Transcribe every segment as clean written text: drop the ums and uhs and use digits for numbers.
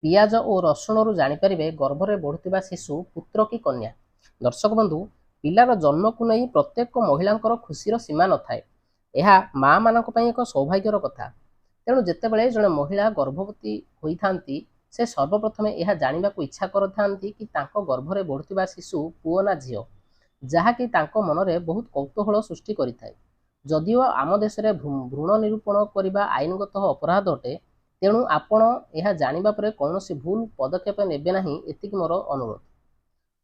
ପିଆଜ ଓ ରସୁଣରୁ ଜାଣିପାରିବେ ଗର୍ଭରେ ବଢ଼ୁଥିବା ଶିଶୁ ପୁତ୍ର କି କନ୍ୟା। ଦର୍ଶକ ବନ୍ଧୁ, ପିଲାର ଜନ୍ମକୁ ନେଇ ପ୍ରତ୍ୟେକ ମହିଳାଙ୍କର ଖୁସିର ସୀମା ନଥାଏ। ଏହା ମାଆମାନଙ୍କ ପାଇଁ ଏକ ସୌଭାଗ୍ୟର କଥା। ତେଣୁ ଯେତେବେଳେ ଜଣେ ମହିଳା ଗର୍ଭବତୀ ହୋଇଥାନ୍ତି, ସେ ସର୍ବପ୍ରଥମେ ଏହା ଜାଣିବାକୁ ଇଚ୍ଛା କରିଥାନ୍ତି କି ତାଙ୍କ ଗର୍ଭରେ ବଢ଼ୁଥିବା ଶିଶୁ ପୁଅ ନା ଝିଅ, ଯାହାକି ତାଙ୍କ ମନରେ ବହୁତ କୌତୂହଳ ସୃଷ୍ଟି କରିଥାଏ। ଯଦିଓ ଆମ ଦେଶରେ ଭ୍ରୂଣ ନିରୂପଣ କରିବା ଆଇନଗତ ଅପରାଧ ଅଟେ, ତେଣୁ ଆପଣ ଏହା ଜାଣିବା ପରେ କୌଣସି ଭୁଲ ପଦକ୍ଷେପ ନେବେ ନାହିଁ, ଏତିକି ମୋର ଅନୁରୋଧ।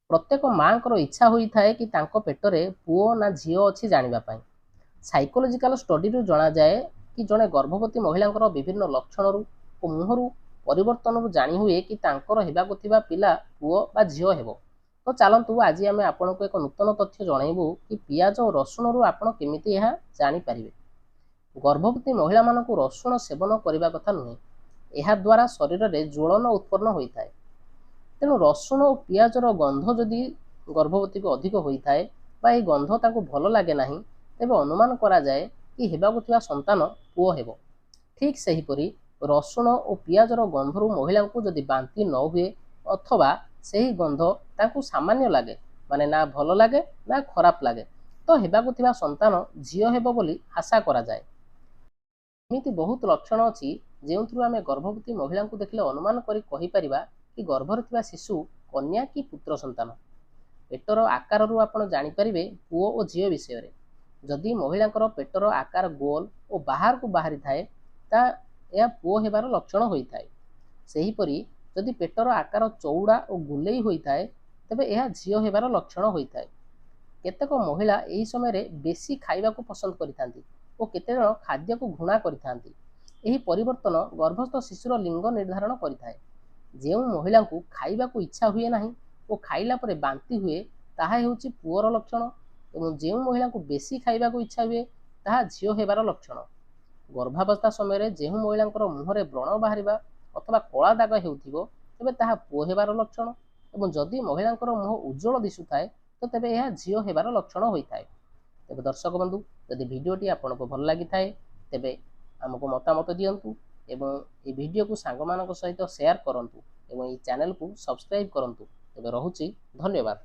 ପ୍ରତ୍ୟେକ ମାଆଙ୍କର ଇଚ୍ଛା ହୋଇଥାଏ କି ତାଙ୍କ ପେଟରେ ପୁଅ ନା ଝିଅ ଅଛି ଜାଣିବା ପାଇଁ। ସାଇକୋଲୋଜିକାଲ ଷ୍ଟଡିରୁ ଜଣାଯାଏ କି ଜଣେ ଗର୍ଭବତୀ ମହିଳାଙ୍କର ବିଭିନ୍ନ ଲକ୍ଷଣରୁ ଓ ମୁହଁରୁ ପରିବର୍ତ୍ତନରୁ ଜାଣି ହୁଏ କି ତାଙ୍କର ହେବାକୁ ଥିବା ପିଲା ପୁଅ ବା ଝିଅ ହେବ। ତ ଚାଲନ୍ତୁ, ଆଜି ଆମେ ଆପଣଙ୍କୁ ଏକ ନୂତନ ତଥ୍ୟ ଜଣାଇବୁ କି ପିଆଜ ଓ ରସୁଣରୁ ଆପଣ କେମିତି ଏହା ଜାଣିପାରିବେ। ଗର୍ଭବତୀ ମହିଳାମାନଙ୍କୁ ରସୁଣ ସେବନ କରିବା କଥା ନୁହେଁ। ଏହାଦ୍ୱାରା ଶରୀରରେ ଜ୍ୱଳନ ଉତ୍ପନ୍ନ ହୋଇଥାଏ। ତେଣୁ ରସୁଣ ଓ ପିଆଜର ଗନ୍ଧ ଯଦି ଗର୍ଭବତୀକୁ ଅଧିକ ହୋଇଥାଏ ବା ଏହି ଗନ୍ଧ ତାଙ୍କୁ ଭଲ ଲାଗେ ନାହିଁ, ତେବେ ଅନୁମାନ କରାଯାଏ କି ହେବାକୁ ଥିବା ସନ୍ତାନ ପୁଅ ହେବ। ଠିକ୍ ସେହିପରି ରସୁଣ ଓ ପିଆଜର ଗନ୍ଧରୁ ମହିଳାଙ୍କୁ ଯଦି ବାନ୍ତି ନ ହୁଏ ଅଥବା ସେହି ଗନ୍ଧ ତାଙ୍କୁ ସାମାନ୍ୟ ଲାଗେ, ମାନେ ନା ଭଲ ଲାଗେ ନା ଖରାପ ଲାଗେ, ତ ହେବାକୁ ଥିବା ସନ୍ତାନ ଝିଅ ହେବ ବୋଲି ଆଶା କରାଯାଏ। ଏମିତି ବହୁତ ଲକ୍ଷଣ ଅଛି, ଯେଉଁଥିରୁ ଆମେ ଗର୍ଭବତୀ ମହିଳାଙ୍କୁ ଦେଖିଲେ ଅନୁମାନ କରି କହିପାରିବା କି ଗର୍ଭରେ ଥିବା ଶିଶୁ କନ୍ୟା କି ପୁତ୍ର ସନ୍ତାନ। ପେଟର ଆକାରରୁ ଆପଣ ଜାଣିପାରିବେ ପୁଅ ଓ ଝିଅ ବିଷୟରେ। ଯଦି ମହିଳାଙ୍କର ପେଟର ଆକାର ଗୋଲ ଓ ବାହାରକୁ ବାହାରିଥାଏ, ତା ଏହା ପୁଅ ହେବାର ଲକ୍ଷଣ ହୋଇଥାଏ। ସେହିପରି ଯଦି ପେଟର ଆକାର ଚଉଡ଼ା ଓ ଗୁଲେଇ ହୋଇଥାଏ, ତେବେ ଏହା ଝିଅ ହେବାର ଲକ୍ଷଣ ହୋଇଥାଏ। କେତେକ ମହିଳା ଏହି ସମୟରେ ବେଶୀ ଖାଇବାକୁ ପସନ୍ଦ କରିଥାନ୍ତି ଓ କେତେଜଣ ଖାଦ୍ୟକୁ ଘୃଣା କରିଥାନ୍ତି। ଏହି ପରିବର୍ତ୍ତନ ଗର୍ଭସ୍ଥ ଶିଶୁର ଲିଙ୍ଗ ନିର୍ଦ୍ଧାରଣ କରିଥାଏ। ଯେଉଁ ମହିଳାଙ୍କୁ ଖାଇବାକୁ ଇଚ୍ଛା ହୁଏ ନାହିଁ ଓ ଖାଇଲା ପରେ ବାନ୍ତି ହୁଏ, ତାହା ହେଉଛି ପୁଅର ଲକ୍ଷଣ ଏବଂ ଯେଉଁ ମହିଳାଙ୍କୁ ବେଶୀ ଖାଇବାକୁ ଇଚ୍ଛା ହୁଏ, ତାହା ଝିଅ ହେବାର ଲକ୍ଷଣ। ଗର୍ଭାବସ୍ଥା ସମୟରେ ଯେଉଁ ମହିଳାଙ୍କର ମୁହଁରେ ବ୍ରଣ ବାହାରିବା ଅଥବା କଳା ଦାଗ ହେଉଥିବ, ତେବେ ତାହା ପୁଅ ହେବାର ଲକ୍ଷଣ ଏବଂ ଯଦି ମହିଳାଙ୍କର ମୁହଁ ଉଜ୍ଜଳ ଦିଶୁଥାଏ, ତ ତେବେ ଏହା ଝିଅ ହେବାର ଲକ୍ଷଣ ହୋଇଥାଏ। ତେବେ ଦର୍ଶକ ବନ୍ଧୁ, ଯଦି ଭିଡ଼ିଓଟି ଆପଣଙ୍କୁ ଭଲ ଲାଗିଥାଏ, ତେବେ ଆମକୁ ମତାମତ ଦିଅନ୍ତୁ ଏବଂ ଏହି ଭିଡ଼ିଓକୁ ସାଙ୍ଗମାନଙ୍କ ସହିତ ସେୟାର କରନ୍ତୁ ଏବଂ ଏହି ଚ୍ୟାନେଲକୁ ସବସ୍କ୍ରାଇବ୍ କରନ୍ତୁ। ତେବେ ରହୁଛି, ଧନ୍ୟବାଦ।